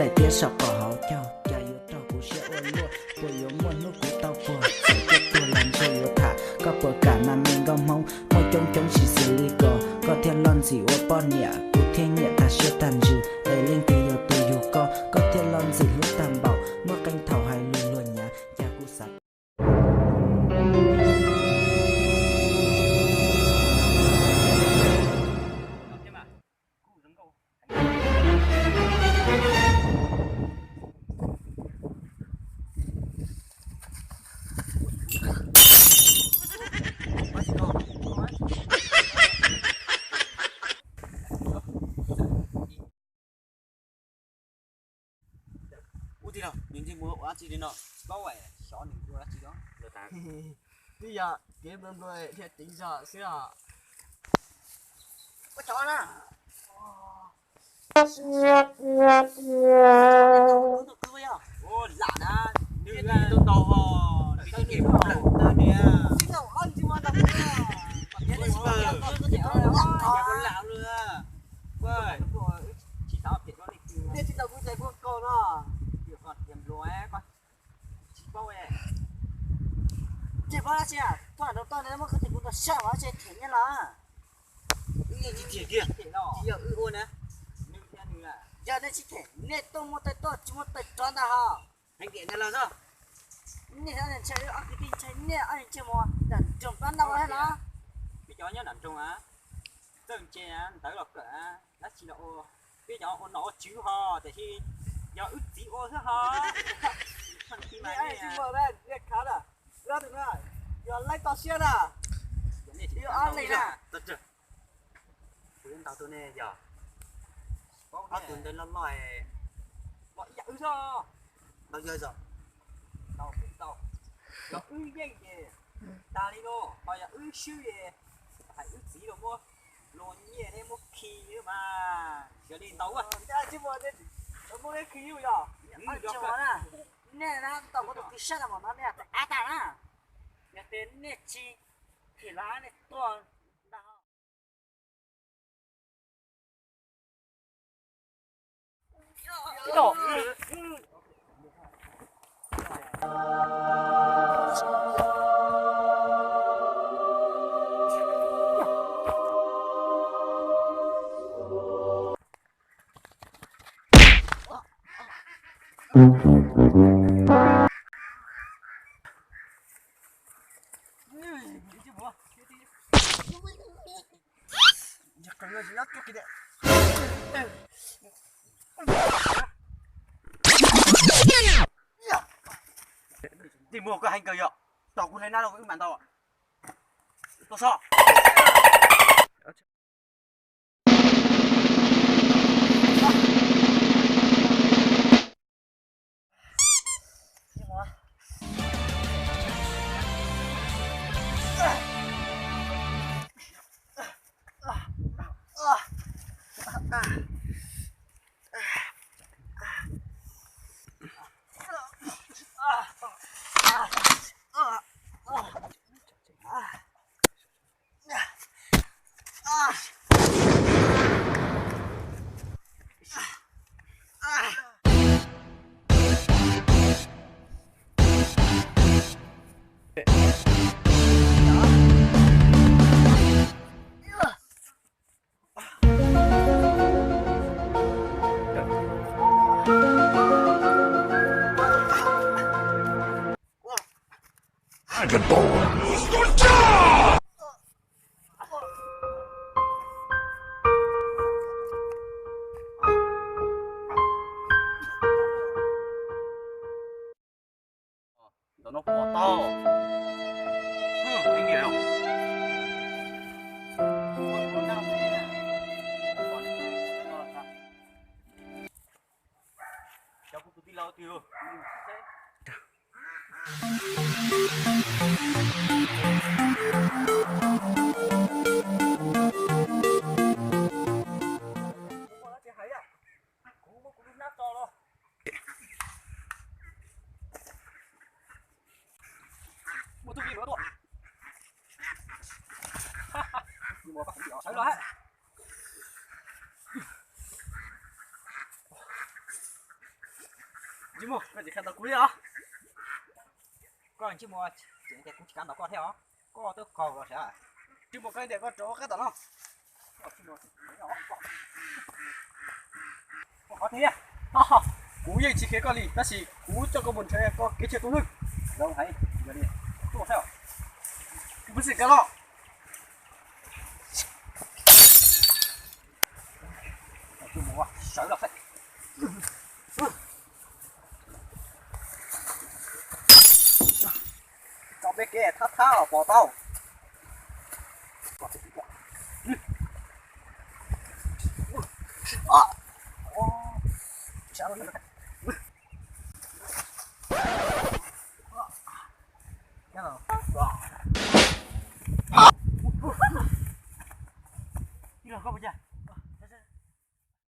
Daim tiab saum qaum hauv caug, cas yuav raug kuv siab ua luaj, puas yuav muaj hnub kuv tau puag, txawm tuag los ntshe yuav tham, koj puas kam mas me nkauj Hmoob, muaj coob coob tsis xws li ko, koj thiaj loj ntxim ua poj niam, kuv thiaj nyiam tag siab tag ntsws, es leej twg yog tus yug koj, koj thiaj loj ntxim hlub tag npaum, muaj qee thaum hais lus luag nyav, cas kuv xav Ua tij laug, nws ntsej muag ua dab tsi li no? Paub xyov nws ua dab tsi los. Twb yog kev nplua nplua thiaj ceev zog xwb os. Ua cov na. Lam na, nws tau tau ho, nws tau nws tau lam tawg niag. Lam lawm. Tsis tau kuv cai kuv kaus no. Tsis paub. Tsis paub dab tsi, tuaj rau toj ne muab koj tus kuv tau saj mas tsis them nej los. Wb yeej tsis them kiag, tsis yog wb ua na. Yog nej tsis them nej tuaj muaj taw tuaj tsis muaj taw rov ntag ho. Heev tiam ntag los xwb. Nej ob niag ntshai wb ob kwv tij ntshai nej ob niag ntshai mus nram nroog pab ntau thiab los. Peb cov nyob nram nroog a, txawj ntse ntawv los kawm, dab tsi los ua. Peb cov ua nom ua tswv ho, tiam sis yog wb txiv ua xwb ho. Yog laib toj siab na. Yog ob leeg na. Kuv yuav ntaus tus ne yog ob tug ntawd loj loj, los ib yam wb xwb. Ntaus yog zog. Ntaus kuj ntaus. Yog wb yeej ces tag li no, ho yog wb swb es hais wb txiv los muab luag nyiaj thiab muab khi mas yog li ntaus. Muab khi yog nej na, ntaus kuv tus kis sab no mas no nej av tag na. Yog tias nej tsis them los nej tuag ntag. Tig muag koj heev kawg yom, tos kuv hle nab rau wb mam ntaus. Tuaj sob. Ntawm no pom tau. Cov kuv tus tij laug twg? Muaj tug vim tuaj. Sawv los hab. Tsis muaj, koj tsis kam ntaus kuv li os. Koj tsis muaj, ces kuv tsis kam ntaus koj thiab os. Koj twb qaug los sav. Tsis muaj, koj tias koj rov qab tom no. Kuv yeej tsis khiav koj li, tab sis kuv coj koj mus nrhiav koj kev chaw tu lwj. Zoo heev, yog li tuaj saib. Kuv xij kawg los. Sawv los. Tso peb kev thab thab los pom tau. Ib los koj puas cas?